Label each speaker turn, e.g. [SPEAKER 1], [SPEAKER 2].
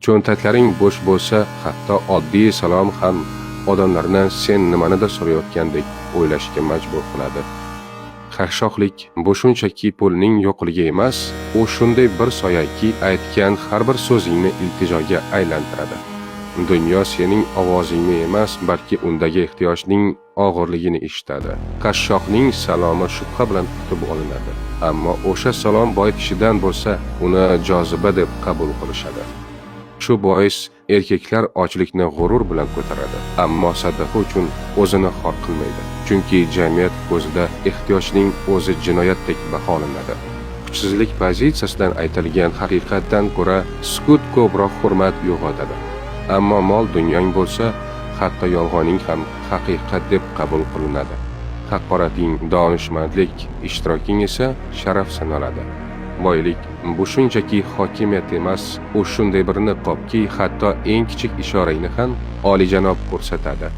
[SPEAKER 1] Cho'ntaklaring bo'sh bo'lsa, hatto oddiy salom ham odamlarni sen nimanidir so'rayotgandek o'ylashga majbur qiladi. Qashshoqlik bu shunchaki pulning yo'qligi emas, u shunday bir soyaki, aytgan har bir so'zingni iltijoga aylantiradi. Dunyo sening ovozingni emas, balki undagi ehtiyojning og'irligini eshitadi. Qashshoqning salomi shubha bilan kutib olinadi. Ammo o'sha salom boy kishidan bo'lsa, uni joziba deb qabul qilishadi. Shu bois erkaklar ochlikni g'urur bilan ko'taradi, ammo sadaqa uchun o'zini xor qilmaydi. Chunki jamiyat ko'zida ehtiyojning o'zi jinoyatdek baholanadi. Kuchsizlik pozitsiyasidan aytilgan haqiqatdan ko'ra sukut ko'proq hurmat uyg'otadi. Ammo mol dunyong bo'lsa, hatto yolg'oning ham haqiqat deb qabul qilinadi. Haqorating donishmandlik, ishtiroking esa sharaf sanaladi. Boylik bu shunchaki hokimiyat emas, u shunday bir niqobki, hatto eng kichik ishorangni ham olijanob ko'rsatadi.